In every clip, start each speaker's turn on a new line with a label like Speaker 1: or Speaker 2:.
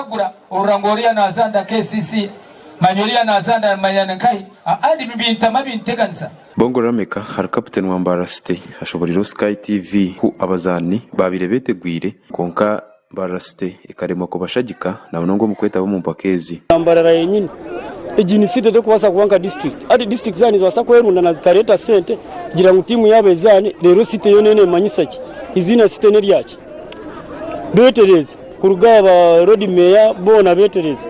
Speaker 1: kugura orora ngu oriya nazaanira KCC manya oriya nazaanira manya ni nkahi aa nibintama binteganisa.
Speaker 2: Bongo Rameka ari kaputeni wa Mbarara City ashoboreireho Sky TV ku abazaani baabaire beetegwire kwonka Mbarara City ekaremwa kubashagika na munonga omu kwetaba omu mpaka ezi.
Speaker 3: Mbarara yenyini egi ni city terikubaasa kuba nka district. Hati district zaaba nizibaasa kwerundana zikareeta sente kugira ngu tiimu yaabo ezaane reero city yoona nemanyisa ki? Eiziina city neryaki? Beetereeze kuruga aha ba roodi meeya boona beetereeze.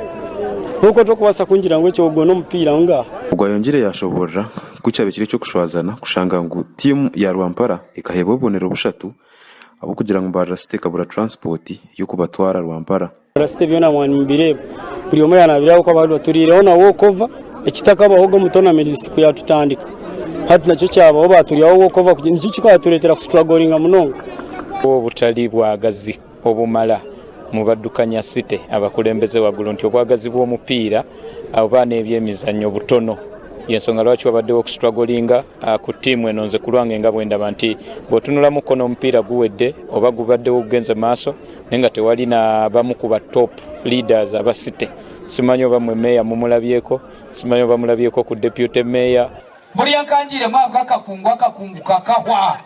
Speaker 3: Nk'oku otarikubaasa kungira ngu ekyo ogwo n'omupiira ngaaha.
Speaker 2: Ogwo ayongyire yaashoboorora ku kyabaire kiri eky'okushwazana kushanga ngu tiimu ya Rwampara ekaheebwa obubonero bushatu ahabw'okugira ngu Mbarara City ekabura transport y'okubatwara Rwampara.
Speaker 3: Mbarara City byona mwaba nimubireeba buri omwe yaaba naabireeba ahabw'okuba baturiireho na walk over ekitakabahoga omu tournament ku yaatutandika hati nakyo kyabaho baaturiihaho walk over nikyo kikatureetera kustrugglinga munonga.
Speaker 4: Obutari bwagazi obumala mu baddukanya City abakulembeze waggulu nti obwagazi bw'omupiira oba n'ebyemizannyo butono y'ensonga lwaki wabaddewo okustrugglinga ku ttiimu eno. Nze ku lwange nga bwendaba nti bw'otunulamuko n'omupiira guwedde oba gubaddewo gugenze maaso naye nga tewali na bamu ku ba top leaders aba City. Simanyi oba mwe meeya mumulabyeko, simanyi oba mulabyeko ku deputy meeya.
Speaker 1: Buriya nkangiiremu ahabw'akakungu, akakungu kakahwa.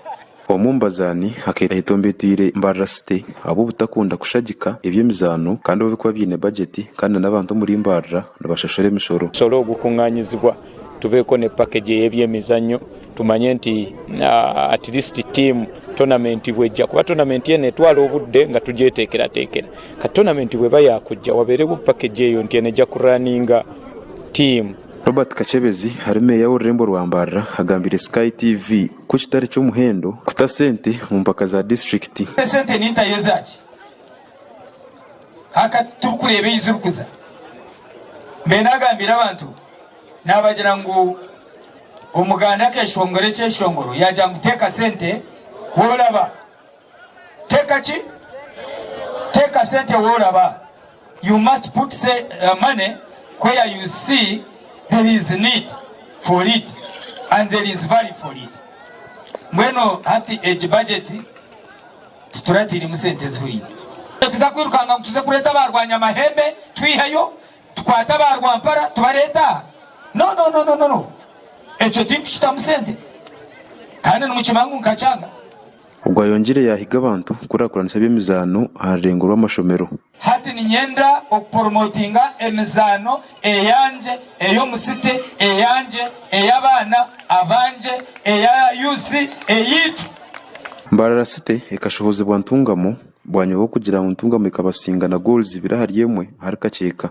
Speaker 2: Omwe omu bazaani akeetombetwire Mbarara City ahabw'obutakunda kushagika eby'emizaano kandi obu birikuba biine bajeti kandi n'abantu omuri Mbarara nibashashura emishoro.
Speaker 4: Omusoro ogukunganyizibwa tubeeko ne package ey'ebyemizannyo tumanye nti at least team tournament bwejja kuba tournament eno etwala obudde nga tugyeteekerateekera kati tournament bweba yakujja wabeerewo package eyo nti eno ejja kurunninga team.
Speaker 2: Robert Kakyebezi ari meeya w'orurembo rwa Mbarara agambire Sky TV ku kitari ky'omuhendo kuta sente omu mpaka za disiturikiti.
Speaker 1: Esente nintayo ezaki haka turikureeba ei zirikuza. Mbe nagambira abantu nabagira ngu Omuganda akeshongora ekyeshongoro yagira ngu teeka sente woraba. Teeka ki? Teeka sente woraba. You must put money where you see there is need for it and there is value for it. Mbwenu hati egi budget tituratiiremu sente ezihuriire. Tuza kwirukanga ngu tuze kureeta aba Rwanyamahembe twiheyo tukwate aba Rwampara tubareete aha? No no no no no ekyo tinkukitamu sente kandi nimukimanya ngu nkakyanga.
Speaker 2: Ogwo ayongyire yaahiga abantu kukurakuranisa eby'emizaano aha rurengo rw'amashomero.
Speaker 1: Hati niinyenda okuporomotinga emizaano eyangye ey'omu city, eyangye, ey'abaana abangye, eya youth, eyaitu.
Speaker 2: Mbarara City ekashohozibwa Ntungamo bwanyima bw'okugira ngu Ntungamo ekabasinga na goals ibiri ahari emwe ahari Kakyeka.